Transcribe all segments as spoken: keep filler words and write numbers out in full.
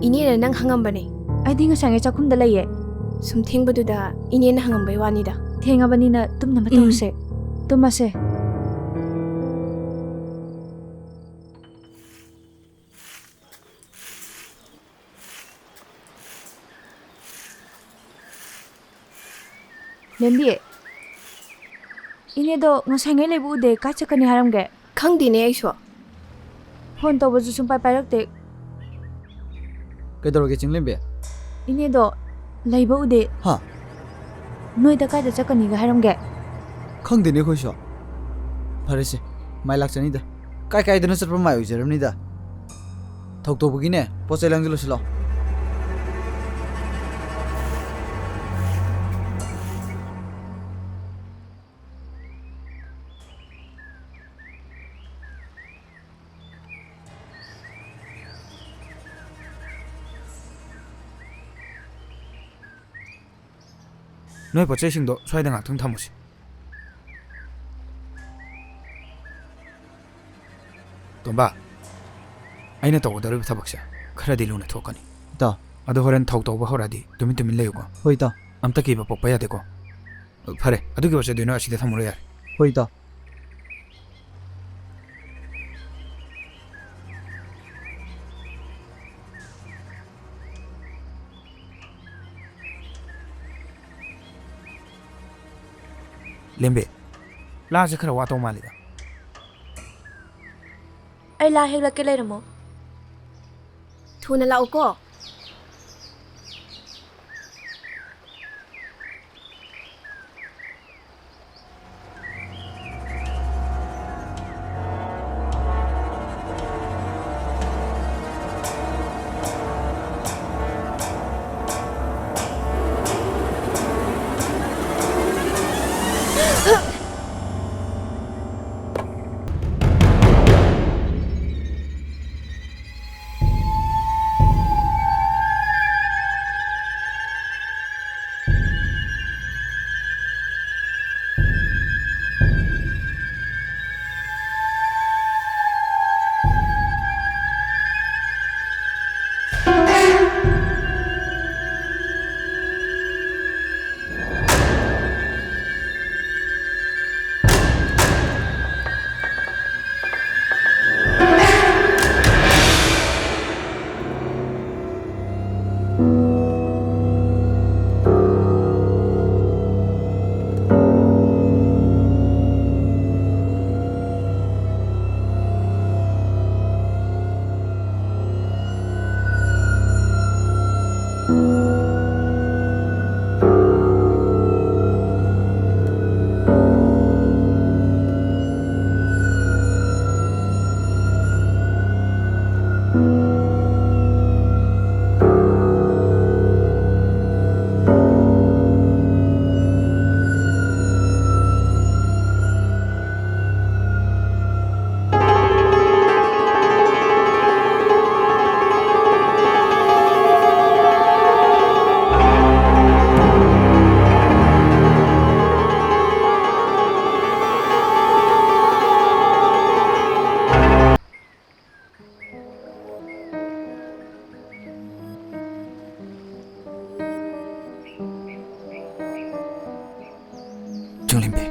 ꯏꯅꯦꯅ ꯅꯪ ꯍꯪꯉꯝꯕꯅꯦ꯫ ꯑꯩꯗꯤ ꯉꯁꯥꯏꯉꯩ ꯆꯥꯛꯈꯨꯝꯗ ꯂꯩꯌꯦ꯫ ꯁꯨꯝ ꯊꯦꯡꯕꯗꯨꯗ ꯏꯅꯦꯅ ꯍꯪꯉꯝꯕꯩ ꯋꯥꯅꯤꯗ꯫ ꯊꯦꯡꯉꯕꯅꯤꯅ ꯇꯨꯝꯅꯕ ꯎꯝ꯫ ꯇꯧꯔꯁꯦ꯫ ꯇꯨꯝꯃꯁꯦ꯫ ꯂꯦꯝꯕꯤ, ꯏꯅꯦꯗꯣ ꯉꯁꯥꯏꯉꯩ ꯂꯩꯕ ꯎꯗꯦ, ꯀꯥꯏ ꯆꯠꯀꯅꯤ ꯍꯥꯏꯔꯝꯒꯦ? ꯈꯪꯗꯦꯅꯦ ꯑꯩꯁꯨ꯫ ꯐꯣꯟ ꯇꯧꯕꯁꯨ ꯁꯨꯡꯄꯥꯏ ꯄꯥꯏꯔꯛꯇꯦ꯫ ꯀꯩꯗꯧꯔꯒꯦ ꯆꯤꯡꯂꯦꯝꯕꯤ? ꯏꯅꯦꯗꯣ ꯂꯩꯕ ꯎꯗꯦ꯫ ꯍꯥ? ꯅꯣꯏꯗ ꯀꯥꯏꯗ ꯆꯠꯀꯅꯤꯒ ꯍꯥꯏꯔꯝꯒꯦ? ꯈꯪꯗꯦꯅꯦ ꯑꯩꯈꯣꯏꯁꯨ꯫ ꯐꯔꯦꯁꯦ, ꯃꯥꯏ ꯂꯥꯛꯆꯅꯤꯗ꯫ ꯀꯥꯏ ꯀꯥꯏꯗꯅꯣ ꯆꯠꯄ ꯃꯥꯏ ꯑꯣꯏꯖꯔꯝꯅꯤꯗ꯫ ꯊꯧ ꯇꯧꯕꯒꯤꯅꯦ, ꯄꯣꯠ ꯆꯩ ꯂꯥꯡꯁꯤꯜꯂꯨꯁꯤ ꯂꯥꯎ꯫ ꯅꯣꯏ ꯄꯣꯠ ꯆꯩꯁꯤꯡꯗꯣ ꯁ꯭ꯋꯥꯏꯗ ꯉꯥꯛꯇꯪ ꯊꯝꯃꯨꯁꯤ꯫ ꯇꯣꯝꯕ, ꯑꯩꯅ ꯇꯧꯒꯗꯧꯔꯤꯕ ꯊꯕꯛꯁꯦ ꯈꯔꯗꯤ ꯂꯨꯅ ꯊꯣꯛꯀꯅꯤ꯫ ꯏꯇꯥꯎ꯫ ꯑꯗꯣ ꯍꯣꯔꯦꯟ ꯊꯧ ꯇꯧꯕ ꯍꯧꯔꯛꯑꯗꯤ ꯇꯨꯃꯤꯟ ꯇꯨꯃꯤꯟ ꯂꯩꯌꯨꯀꯣ꯫ ꯍꯣꯏ, ꯏꯇꯥꯎ꯫ ꯑꯝꯇ ꯀꯤꯕ ꯄꯣꯛꯄ ꯌꯥꯗꯦꯀꯣ꯫ ꯐꯔꯦ, ꯑꯗꯨꯒꯤ ꯄꯣꯠ ꯆꯩꯗꯨ ꯅꯣꯏ ꯑꯁꯤꯗ ꯊꯝꯃꯨꯔꯣ ꯌꯥꯔꯦ꯫ ꯍꯣꯏ, ꯏꯇꯥꯎ꯫ ꯂꯦꯝꯕꯤ, ꯂꯥꯁꯦ ꯈꯔ ꯋꯥꯇꯧ ꯃꯥꯜꯂꯤꯗ꯫ ꯑꯩ ꯂꯥ ꯍꯦꯛꯂꯛꯀꯦ, ꯂꯩꯔꯝꯃꯣ꯫ ꯊꯨꯅ ꯂꯥꯛꯎꯀꯣ꯫ ꯆꯤꯡꯂꯦꯝꯕꯤ꯫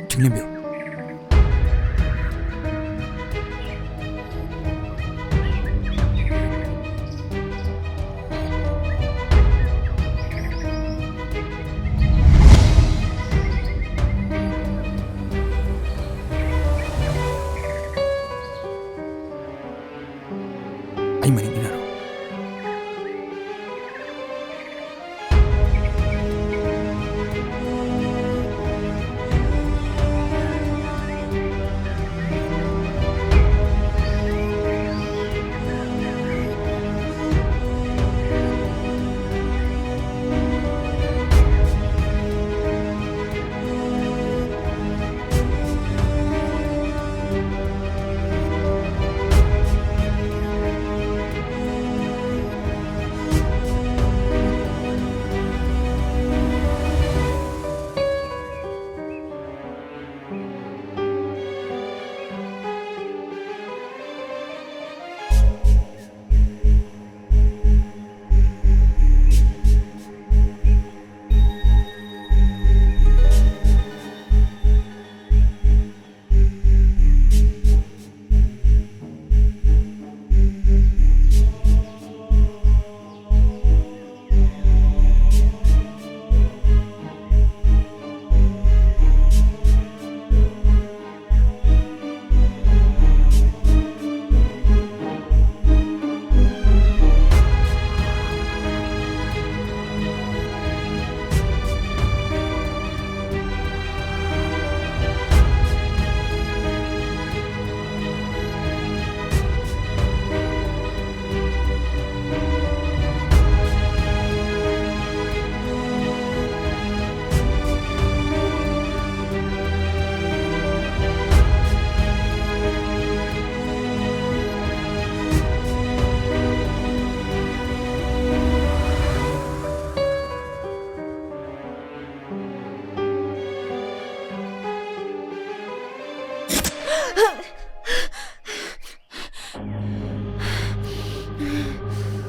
ꯆꯤꯡꯂꯦꯝꯕꯤ꯫ ꯑꯩ ꯃꯅꯤꯡ ꯏꯟꯅꯔꯣ꯫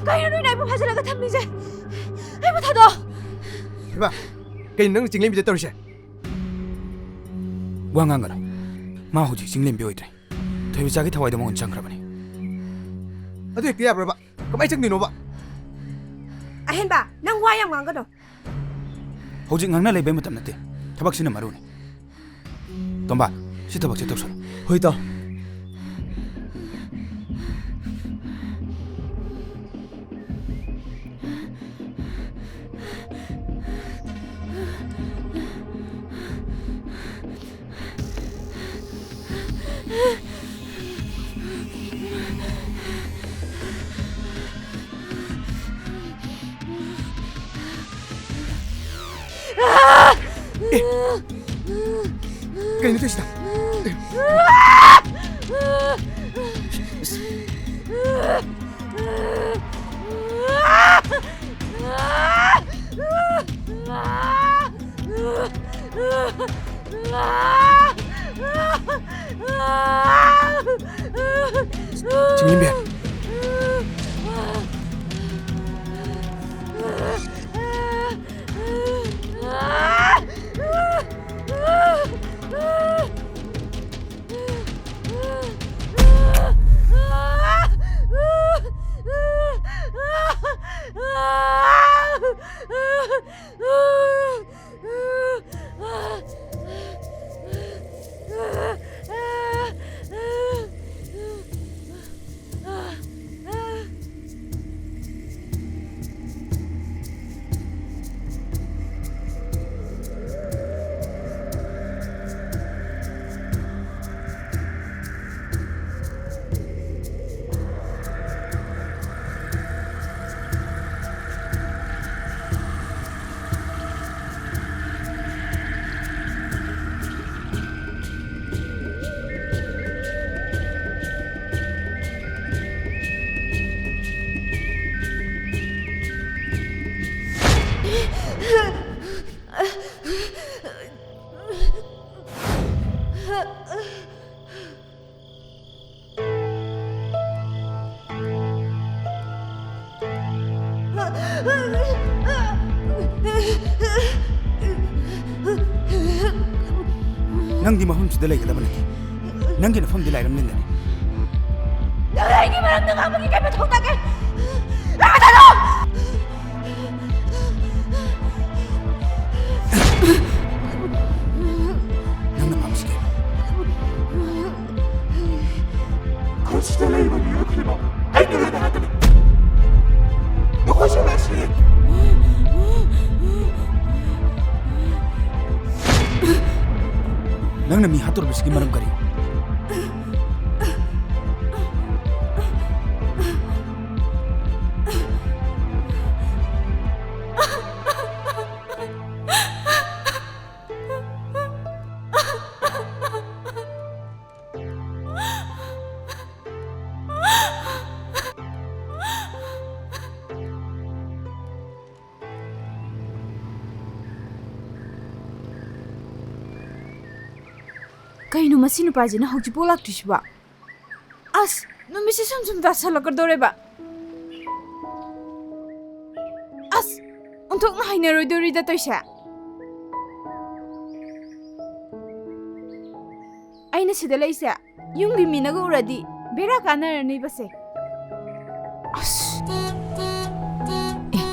ꯀꯩꯅꯣ ꯅꯣꯏꯅ ꯑꯩꯕꯨ ꯐꯥꯖꯤꯜꯂꯒ ꯊꯝꯃꯤꯁꯦ? ꯊꯥꯗꯣ꯫ ꯍꯩꯃꯥ, ꯀꯩꯅꯣ ꯅꯪꯅ ꯆꯤꯡꯂꯦꯝꯕꯤꯗ ꯇꯧꯔꯤꯁꯦ? ꯋꯥ ꯉꯥꯡꯒꯅꯨ꯫ ꯃꯥ ꯍꯧꯖꯤꯛ ꯆꯤꯡꯂꯦꯝꯕꯤ ꯑꯣꯏꯗ꯭ꯔꯦ꯫ ꯊꯣꯏꯕꯤꯆꯥꯒꯤ ꯊꯋꯥꯏꯗ ꯃꯉꯣꯟ ꯆꯪꯈ꯭ꯔꯕꯅꯤ꯫ ꯑꯗꯨ ꯍꯦꯛꯇ ꯌꯥꯕ꯭ꯔꯕ? ꯀꯃꯥꯏꯅ ꯆꯪꯗꯣꯏꯅꯣꯕ? ꯑꯍꯦꯟꯕ, ꯅꯪ ꯋꯥ ꯌꯥꯝ ꯉꯥꯡꯒꯅꯨ꯫ ꯍꯧꯖꯤꯛ ꯉꯥꯡꯅ ꯂꯩꯕꯩ ꯃꯇꯝ ꯅꯠꯇꯦ꯫ ꯊꯕꯛꯁꯤꯅ ꯃꯔꯨꯅꯤ꯫ ꯇꯣꯝꯕ, ꯁꯤ ꯊꯕꯛꯁꯦ ꯇꯧꯁꯜꯂꯣ꯫ ꯍꯣꯏ, ꯏꯇꯥꯎ꯫ ꯀꯩꯅꯣ ꯇꯧꯏꯁꯤꯅ? ꯆꯤꯡꯂꯦꯝꯕꯤ꯫ ꯅꯪꯗꯤ ꯃꯐꯝꯁꯤꯗ ꯂꯩꯒꯗꯕ ꯅꯠꯇꯦ꯫ ꯅꯪꯒꯤ ꯅꯐꯝꯗꯤ ꯂꯥꯏꯔꯝ ꯂꯤꯟꯗꯅꯤ꯫ ꯅꯪ ꯑꯩꯒꯤ ꯃꯔꯝꯗ ꯉꯥꯡꯕꯒꯤ ꯀꯩ ꯃꯊꯧ ꯇꯥꯒꯦ? ꯂꯥꯛꯀꯅꯨ! ꯅꯪꯅ ꯄꯥꯝꯃꯤꯁꯤ ꯀꯩꯅꯣ? ꯈꯨꯠꯁꯤꯗ ꯂꯩꯕ ꯃꯤꯑꯣꯏ ꯈꯨꯗꯤꯡꯃꯛ ꯑꯩ ꯅꯨꯔꯦꯟꯗ ꯉꯥꯛꯇꯅꯤ꯫ ꯅꯈꯣꯏꯁꯨ ꯂꯥꯛꯁꯤꯜꯂꯦ꯫ ꯅꯪꯅ ꯃꯤ ꯍꯥꯠꯇꯣꯔꯤꯕꯁꯤꯒꯤ ꯃꯔꯝ ꯀꯔꯤ? ꯀꯩꯅꯣ ꯃꯁꯤ ꯅꯨꯄꯥꯁꯤꯅ ꯍꯧꯖꯤꯛꯐꯥꯎ ꯂꯥꯛꯇ꯭ꯔꯤꯁꯤꯕꯣ? ꯑꯁ, ꯅꯨꯃꯤꯠꯁꯦ ꯁꯨꯝ ꯁꯨꯝ ꯇꯥꯁꯜꯂꯛꯀꯗꯧꯔꯦꯕ꯫ ꯑꯁ, ꯑꯣꯟꯊꯣꯛꯅ ꯍꯩꯅꯔꯣꯏꯗꯧꯔꯤꯗ ꯇꯧꯏꯁꯦ꯫ ꯑꯩꯅ ꯁꯤꯗ ꯂꯩꯁꯦ ꯌꯨꯝꯒꯤ ꯃꯤꯅꯒ ꯎꯔꯗꯤ ꯕꯦꯔꯥ ꯀꯥꯟꯅꯔꯅꯤꯕꯁꯦ꯫ ꯑꯁ꯫ ꯑꯦ,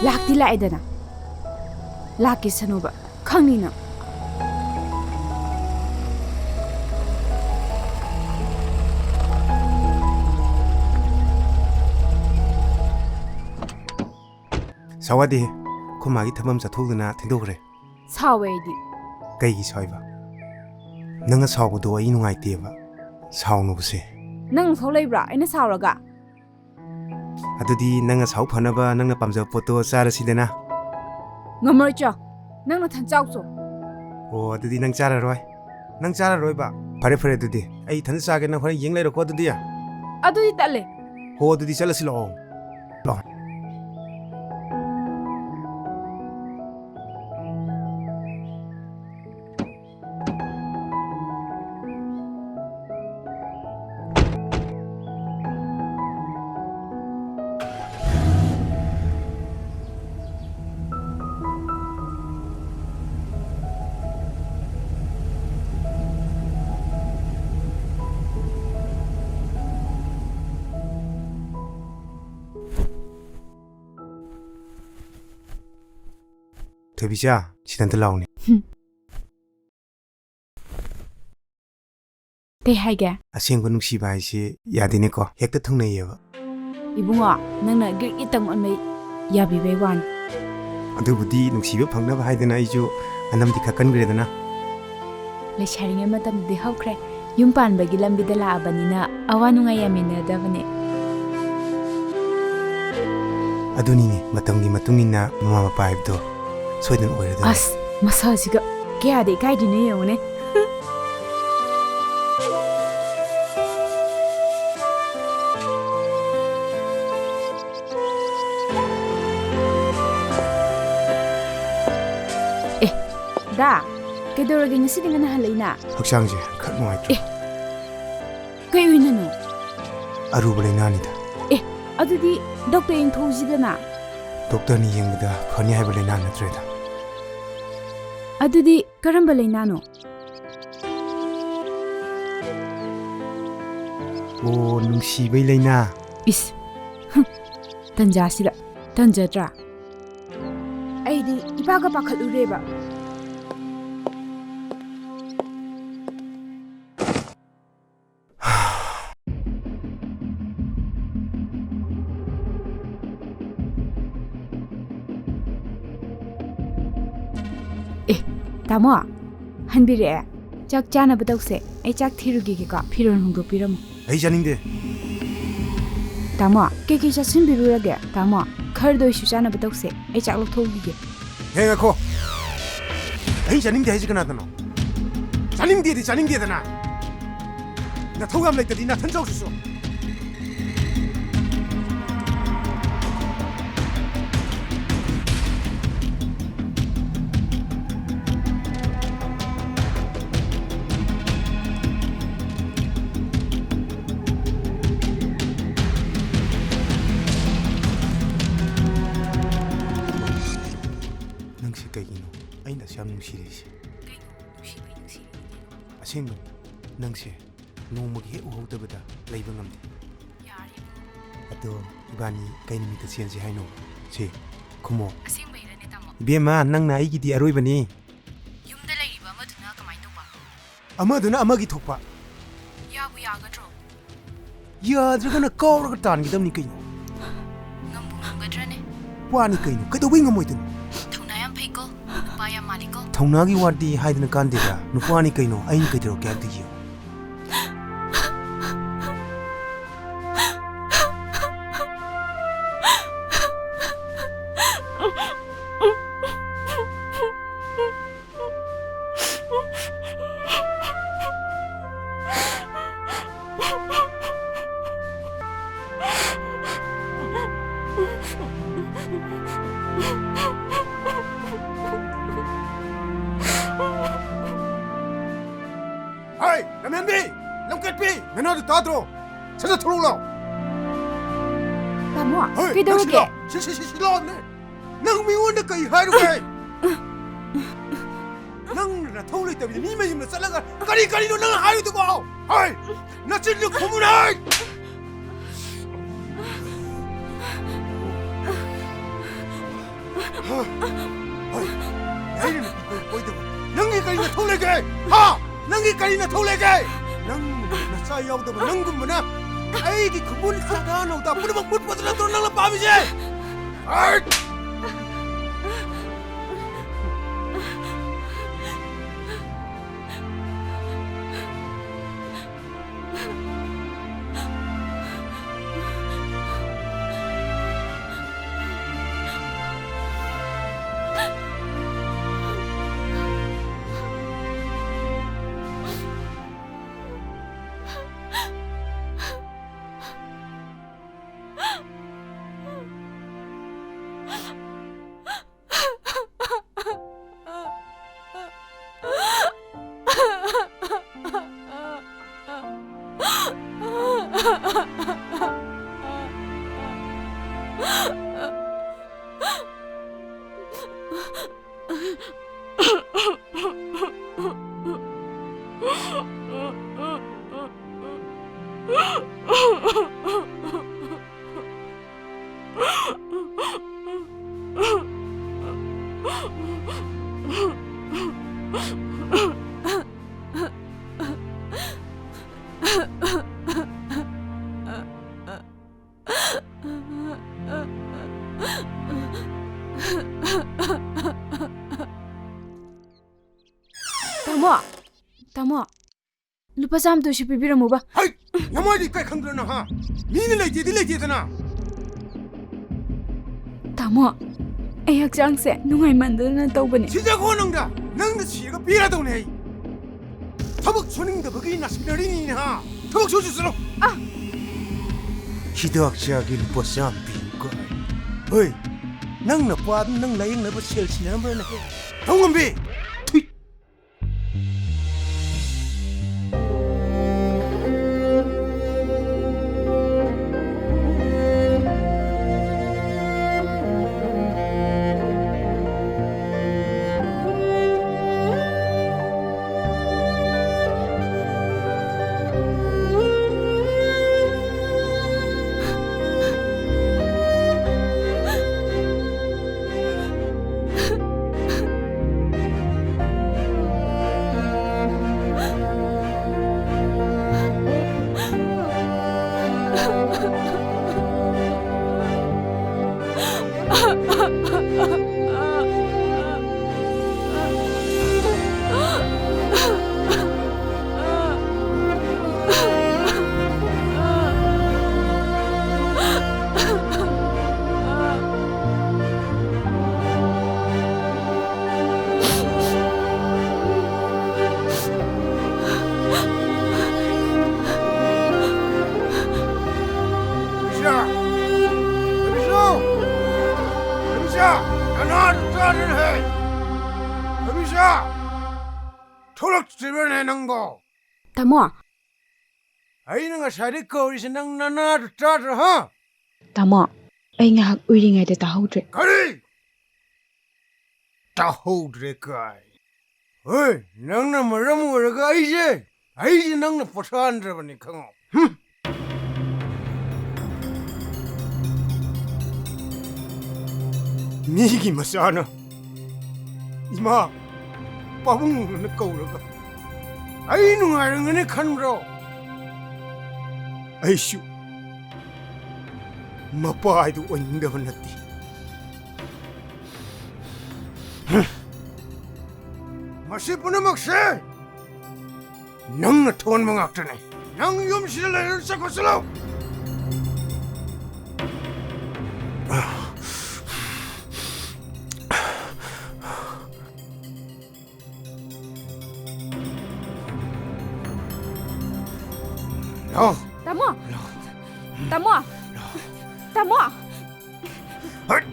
ꯂꯥꯛꯇꯤ ꯂꯥꯛꯑꯦꯗꯅ꯫ ꯂꯥꯛꯀꯦ ꯁꯅꯨꯕ꯫ ꯈꯪꯅꯤ ꯅꯪ꯫ ꯁꯥꯎꯋꯥꯗꯤ, ꯑꯩꯈꯣꯏ ꯃꯥꯒꯤ ꯊꯕꯛ ꯑꯃ ꯆꯠꯊꯣꯛꯎꯗꯅ ꯊꯦꯡꯗꯣꯛꯈ꯭ꯔꯦ꯫ ꯁꯥꯎꯋꯦ ꯑꯩꯗꯤ꯫ ꯀꯩꯒꯤ ꯁꯥꯎꯏꯕ? ꯅꯪꯅ ꯁꯥꯎꯕꯗꯣ ꯑꯩ ꯅꯨꯡꯉꯥꯏꯇꯦꯕ꯫ ꯁꯥꯎꯅꯨꯕꯁꯦ꯫ ꯅꯪ ꯊꯣꯛ ꯂꯩꯕ꯭ꯔꯥ ꯑꯩꯅ ꯁꯥꯎꯔꯒ? ꯑꯗꯨꯗꯤ ꯅꯪ ꯁꯥꯎ ꯐꯅꯕ ꯅꯪꯅ ꯄꯥꯝꯖꯕ ꯄꯣꯠꯇꯣ ꯆꯥꯔꯁꯤꯗꯅ꯫ ꯉꯝꯃꯔꯣꯏ ꯆꯣ꯫ ꯅꯪ ꯅꯊꯟ ꯆꯥꯎ ꯆꯣ꯫ ꯑꯣ, ꯑꯗꯨꯗꯤ ꯅꯪ ꯆꯥꯔꯔꯣꯏ? ꯅꯪ ꯆꯥꯔꯔꯣꯏꯕ? ꯐꯔꯦ, ꯐꯔꯦ, ꯑꯗꯨꯗꯤ ꯑꯩ ꯏꯊꯟꯇ ꯆꯥꯒꯦ, ꯅꯪ ꯍꯣꯔꯦꯟ ꯌꯦꯡ ꯂꯩꯔꯣꯀꯣ ꯑꯗꯨꯗꯤ꯫ ꯑꯗꯨꯗꯤ ꯇꯜꯂꯦ꯫ ꯍꯣ, ꯑꯗꯨꯗꯤ ꯆꯠꯂꯁꯤ ꯂꯥꯛꯑꯣ꯫ ꯂꯥꯛꯑꯣ꯫ ꯊꯣꯏꯕꯤꯆꯥ, ꯁꯤꯗ ꯑꯝꯇ ꯂꯥꯎꯅꯦ꯫ ꯍꯨꯝ꯫ ꯀꯩ ꯍꯥꯏꯒꯦ? ꯑꯁꯦꯡꯕ ꯅꯨꯡꯁꯤꯕ ꯍꯥꯏꯁꯤ ꯌꯥꯗꯦꯅꯦꯀꯣ, ꯍꯦꯛꯇ ꯊꯨꯡꯅꯩꯌꯦꯕ꯫ ꯏꯕꯨꯡꯉꯣ, ꯅꯪꯅ ꯒ꯭ꯔꯤꯛ ꯒ꯭ꯔꯤꯛ ꯇꯧꯃꯟꯕꯩ ꯌꯥꯕꯤꯕꯩ ꯋꯥꯅꯤ꯫ ꯑꯗꯨꯕꯨꯗꯤ ꯅꯨꯡꯁꯤꯕ ꯐꯪꯅꯕ ꯍꯥꯏꯗꯅ ꯑꯩꯁꯨ ꯑꯅꯝꯗꯤ ꯈꯛꯀꯟꯈ꯭ꯔꯦꯗꯅ꯫ ꯂꯩꯁꯥꯔꯤꯉꯩ ꯃꯇꯝꯗꯗꯤ ꯍꯧꯈ꯭ꯔꯦ꯫ ꯌꯨꯝ ꯄꯥꯟꯕꯒꯤ ꯂꯝꯕꯤꯗ ꯂꯥꯛꯑꯕꯅꯤꯅ ꯑꯋꯥ ꯅꯨꯡꯉꯥꯏ ꯌꯥꯃꯤꯟꯅꯗꯕꯅꯦ꯫ ꯑꯗꯨꯅꯤꯅꯦ, ꯃꯇꯝꯒꯤ ꯃꯇꯨꯡ ꯏꯟꯅ ꯃꯃꯥ ꯃꯄꯥ ꯍꯥꯏꯕꯗꯣ ꯁꯣꯏꯗꯅ ꯑꯣꯏꯔꯗꯕꯅꯤ꯫ ꯑꯁ, ꯃꯁꯛꯁꯤꯒ ꯀꯌꯥꯗ ꯏꯀꯥꯏꯗ꯭ꯔꯤꯅꯣ ꯌꯦꯡꯉꯨꯅꯦ꯫ ꯑꯦ, ꯗꯥ, ꯀꯩꯗꯧꯔꯒꯦ? ꯉꯁꯤꯗꯤ ꯉꯟꯅ ꯍꯜꯂꯛꯏꯅ? ꯍꯛꯆꯥꯡꯁꯦ ꯈꯔ ꯅꯨꯡꯉꯥꯏꯇ꯭ꯔꯦ꯫ ꯑꯦ, ꯀꯩ ꯑꯣꯏꯅꯅꯣ? ꯑꯔꯨꯕ ꯂꯥꯏꯅꯥꯅꯤꯗ꯫ ꯑꯦ, ꯑꯗꯨꯗꯤ ꯗꯣꯛꯇꯔ ꯌꯦꯡꯊꯣꯛꯎꯁꯤꯗꯅ꯫ ꯗꯣꯛꯇꯔꯅ ꯌꯦꯡꯕꯗ ꯐꯅꯤ ꯍꯥꯏꯕ ꯂꯥꯏꯅꯥ ꯅꯠꯇ꯭ꯔꯦꯗ꯫ ꯑꯗꯨꯗꯤ ꯀꯔꯝꯕ ꯂꯥꯏꯅꯥꯅꯣ? ꯑꯣ, ꯅꯨꯡꯁꯤꯕꯩ ꯂꯥꯏꯅꯥ꯫ ꯏꯁ, ꯍꯨꯝ, ꯇꯟꯖꯥꯁꯤꯗ, ꯇꯟꯖꯗ꯭ꯔꯥ? ꯑꯩꯗꯤ ꯏꯄꯥꯒ ꯄꯥꯈꯠꯂꯨꯔꯦꯕ꯫ ꯑꯦ, ꯇꯥꯃꯣ, ꯍꯟꯕꯤꯔꯛꯑꯦ꯫ ꯆꯥꯛ ꯆꯥꯅꯕ ꯇꯧꯁꯦ꯫ ꯑꯩ ꯆꯥꯛ ꯊꯤꯔꯨꯈꯤꯒꯦꯀꯣ, ꯐꯤꯔꯣꯜ ꯍꯣꯡꯗꯣꯛꯄꯤꯔꯝꯃꯣ꯫ ꯑꯩ ꯆꯥꯅꯤꯡꯗꯦ꯫ ꯇꯥꯃꯣ, ꯀꯩꯀꯩ ꯆꯥꯁꯤꯟꯕꯤꯔꯨꯔꯒꯦ? ꯇꯥꯃꯣ, ꯈꯔꯗ ꯑꯣꯏꯁꯨ ꯆꯥꯅꯕ ꯇꯧꯁꯦ꯫ ꯑꯩ ꯆꯥꯛ ꯂꯧꯊꯣꯛꯎꯈꯤꯒꯦ꯫ ꯍꯦ, ꯉꯥꯏꯈꯣ꯫ ꯑꯩ ꯆꯥꯅꯤꯡꯗꯦ ꯍꯥꯏꯁꯤ ꯀꯅꯥꯗꯅꯣ? ꯆꯥꯅꯤꯡꯗꯦꯗꯤ ꯆꯥꯅꯤꯡꯗꯦꯗꯅ꯫ ꯅꯊꯧ ꯌꯥꯝ ꯂꯩꯇꯗꯤ ꯅꯊꯟ ꯆꯧꯁꯤꯁꯨ꯫ ꯅꯪꯁꯦ ꯀꯩꯒꯤꯅꯣ ꯑꯩꯅ ꯑꯁꯨꯛ ꯌꯥꯝ ꯅꯨꯡꯁꯤꯔꯤꯁꯦ? ꯀꯩꯅꯣ ꯅꯨꯡꯁꯤꯕꯩ ꯅꯨꯡꯁꯤꯔꯤꯕꯗꯤ? ꯑꯁꯦꯡꯕꯅꯤ, ꯅꯪꯁꯦ ꯅꯣꯡꯃꯒꯤ ꯍꯦꯛ ꯎꯍꯧꯗꯕꯗ ꯂꯩꯕ ꯉꯝꯗꯦ꯫ ꯌꯥꯔꯦ ꯏꯕꯨꯡꯉꯣ꯫ ꯑꯗꯣ ꯏꯕꯥꯅꯤ ꯀꯩ ꯅꯨꯃꯤꯠꯇ ꯆꯦꯟꯁꯤ ꯍꯥꯏꯅꯣ? ꯁꯤ, ꯈꯨꯝꯃꯣ꯫ ꯑꯁꯦꯡꯕꯩꯔꯅꯦ ꯇꯥꯃꯣ? ꯏꯕꯦꯝꯃ, ꯅꯪꯅ ꯑꯩꯒꯤꯗꯤ ꯑꯔꯣꯏꯕꯅꯤ꯫ ꯌꯨꯝꯗ ꯂꯩꯔꯤꯕ ꯑꯃꯗꯨꯅ ꯀꯃꯥꯏꯅ ꯇꯧꯕ? ꯑꯃꯗꯨꯅ ꯑꯃꯒꯤ ꯊꯣꯛꯄ꯫ ꯌꯥꯕꯨ ꯌꯥꯒꯗ꯭ꯔꯣ? ꯌꯥꯗ꯭ꯔꯒꯅ ꯀꯥꯎꯔꯒ ꯇꯥꯟꯒꯗꯕꯅꯤ ꯀꯩꯅꯣ꯫ ꯉꯝꯕꯨ ꯉꯝꯒꯗ꯭ꯔꯅꯦ? ꯋꯥꯅꯤ ꯀꯩꯅꯣ, ꯀꯩꯗꯧꯕꯩ ꯉꯝꯃꯣꯏꯗꯣꯏꯅꯣ? ꯊꯧꯅꯥ ꯌꯥꯝ ꯐꯩꯀꯣ, ꯅꯨꯄꯥ ꯌꯥꯝ ꯃꯥꯜꯂꯤꯀꯣ꯫ ꯊꯧꯅꯥꯒꯤ ꯋꯥꯗꯤ ꯍꯥꯏꯗꯅ ꯀꯥꯟꯗꯦꯗ, ꯅꯨꯄꯥꯅꯤ ꯀꯩꯅꯣ, ꯑꯩꯅ ꯀꯩꯗꯧꯔꯛꯀꯦ ꯍꯥꯏꯕꯗꯨ ꯌꯦꯡꯉꯨ꯫ ꯍꯩ, ꯂꯝꯍꯦꯟꯕꯤ! ꯂꯝꯀꯦꯠꯄꯤ! ꯅꯅꯥꯗꯣ ꯇꯥꯗ꯭ꯔꯣ? ꯁꯠ ꯁꯠ ꯊꯣꯛꯂꯛꯎ ꯂꯥꯎ! ꯇꯥꯃꯣ, ꯍꯩ, ꯅꯪ ꯁꯤ ꯀꯩꯗꯧꯔꯒꯦ? ꯂꯥꯎ! ꯁꯤ, ꯁꯤ, ꯁꯤ, ꯁꯤ ꯂꯥꯎꯅꯦ! ꯅꯪ ꯃꯤꯉꯣꯟꯗ ꯀꯩ ꯍꯥꯏꯔꯨꯒꯦ? ꯅꯪ ꯅꯊꯧ ꯂꯩꯇꯕꯤꯗ ꯃꯤ ꯃꯌꯨꯝꯗ ꯆꯠꯂꯒ ꯀꯔꯤ ꯀꯔꯤꯅꯣ ꯅꯪ ꯍꯥꯏꯔꯤꯗꯨꯕꯣ? ꯍꯩ! ꯅꯆꯤꯟꯗꯨ ꯈꯨꯝꯃꯨꯅꯦ! ꯍꯩ! ꯑꯩꯅ ꯅꯨꯄꯤ ꯀꯣꯏ-, ꯀꯣꯏꯗꯕ ꯅꯪꯒꯤ ꯀꯔꯤ ꯅꯊꯧ ꯂꯩꯒꯦ? ꯍꯥ? ꯅꯪꯒꯤ ꯀꯔꯤ ꯅꯊꯧ ꯂꯩꯒꯦ? ꯅꯪ ꯅꯆꯥ ꯌꯥꯎꯗꯕ ꯅꯪꯒꯨꯝꯕꯅ ꯑꯩꯒꯤ ꯈꯨꯃꯨꯟ ꯁꯥꯗꯥ ꯅꯧꯗꯥ ꯄꯨꯝꯅꯃꯛ ꯃꯨꯠꯄꯗꯨ ꯅꯠꯇ꯭ꯔꯣ ꯅꯪꯅ ꯄꯥꯝꯃꯤꯁꯦ? ꯍꯩꯠ! ꯇꯥꯃꯣ! ꯇꯥꯃꯣ! ꯂꯨꯄꯥ ꯆꯥꯝꯃꯇ ꯑꯣꯏꯁꯨ ꯄꯤꯕꯤꯔꯝꯃꯨꯕ꯫ ꯍꯩ! ꯅꯃꯥꯏꯗꯤ ꯀꯩ ꯈꯪꯗ꯭ꯔꯣ ꯅꯪ, ꯍꯥ? ꯃꯤꯅ ꯂꯩꯇꯦꯗꯤ ꯂꯩꯇꯦꯗꯅ꯫ ꯇꯥꯃꯣ, ꯑꯩ ꯍꯛꯆꯥꯡꯁꯦ ꯅꯨꯡꯉꯥꯏꯃꯟꯗꯗꯅ ꯇꯧꯕꯅꯦ꯫ ꯁꯤꯖꯈꯣ ꯅꯪꯗ! ꯅꯪꯅ ꯁꯤꯔꯒ ꯄꯤꯔꯗꯧꯅꯦ ꯑꯩ꯫ ꯊꯕꯛ ꯁꯨꯅꯤꯡꯗꯕꯒꯤ ꯅꯥꯁꯤꯟꯅꯔꯤꯅꯤꯅꯦ, ꯍꯥ? ꯊꯕꯛ ꯁꯨꯁꯤ ꯆꯠꯂꯣ꯫ ꯑ! ꯍꯤꯗꯥꯛ ꯆꯥꯒꯦ ꯂꯨꯄꯥ ꯆꯥꯝꯃ ꯄꯤꯌꯨ ꯀꯥꯏ꯫ ꯍꯣꯏ, ꯅꯪ ꯅꯄꯥꯗꯨ ꯅꯪ ꯂꯥꯌꯦꯡꯅꯕ ꯁꯦꯜ ꯁꯤꯟꯅꯔꯝꯕ꯭ꯔꯅꯦ? ꯊꯧꯉꯝꯕꯤ! ꯊꯨꯏ! ꯔꯕꯤꯁꯥ! ꯔꯕꯤꯁꯥ! ꯔꯕꯤꯁꯥ! ꯅꯅꯥꯗꯨ ꯆꯥꯗ꯭ꯔꯅꯦ! ꯔꯕꯤꯁꯥ! ꯊꯣꯛꯂꯛꯇ꯭ꯔꯤꯕ꯭ꯔꯅꯦ ꯅꯪꯕꯣ? ꯇꯥꯃꯣ! ꯑꯩꯅ ꯉꯁꯥꯏꯗꯩ ꯀꯧꯔꯤꯁꯦ ꯅꯪ ꯅꯅꯥꯗꯨ ꯇꯥꯗ꯭ꯔꯣ, ꯍꯥ? ꯇꯥꯃꯣ, ꯑꯩ ꯉꯥꯏꯍꯥꯛ ꯎꯏꯔꯤꯉꯩꯗ ꯇꯥꯍꯧꯗ꯭ꯔꯦ꯫ ꯀꯔꯤ? ꯇꯥꯍꯧꯗ꯭ꯔꯦ ꯀꯥꯏ꯫ ꯍꯣꯏ, ꯅꯪꯅ ꯃꯔꯝ ꯑꯣꯏꯔꯒ ꯑꯩꯁꯦ, ꯑꯩꯁꯦ ꯅꯪꯅ ꯄꯣꯊꯥꯍꯟꯗ꯭ꯔꯕꯅꯤ, ꯈꯪꯉꯣ꯫ ꯍꯨꯝ꯫ ꯃꯤꯒꯤ ꯃꯆꯥꯅ ꯏꯃꯥ ꯄꯥꯕꯨꯡꯅ ꯀꯧꯔꯒ ꯑꯩ ꯅꯨꯡꯉꯥꯏꯔꯝꯒꯅꯤ ꯈꯟꯕ꯭ꯔꯣ? ꯑꯩꯁꯨ ꯃꯄꯥ ꯍꯥꯏꯗꯨ ꯑꯣꯏꯅꯤꯡꯗꯕ ꯅꯠꯇꯦ꯫ ꯃꯁꯤ ꯄꯨꯝꯅꯃꯛꯁꯦ ꯅꯪꯅ ꯊꯣꯟꯕ ꯉꯥꯛꯇꯅꯦ꯫ ꯅꯪ ꯌꯨꯝꯁꯤꯗ ꯂꯩꯔꯅꯨ, ꯆꯠꯈ꯭ꯔꯣ, ꯆꯠꯂꯣ꯫ ꯂꯥꯎ꯫ ꯇꯥꯃꯣ! ꯂꯥꯎ꯫ ꯇꯥꯃꯣ! ꯂꯥꯎ꯫ ꯇꯥꯃꯣ! ꯍꯠ!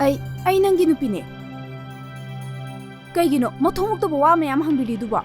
ꯑꯩ, ꯑꯩ ꯅꯪꯒꯤ ꯅꯨꯄꯤꯅꯦ꯫ ꯀꯩꯒꯤꯅꯣ ꯃꯊꯣꯡ ꯃꯔꯝ ꯈꯪꯗꯕ ꯋꯥ ꯃꯌꯥꯝ ꯍꯪꯕꯤꯔꯤꯗꯨꯕꯣ?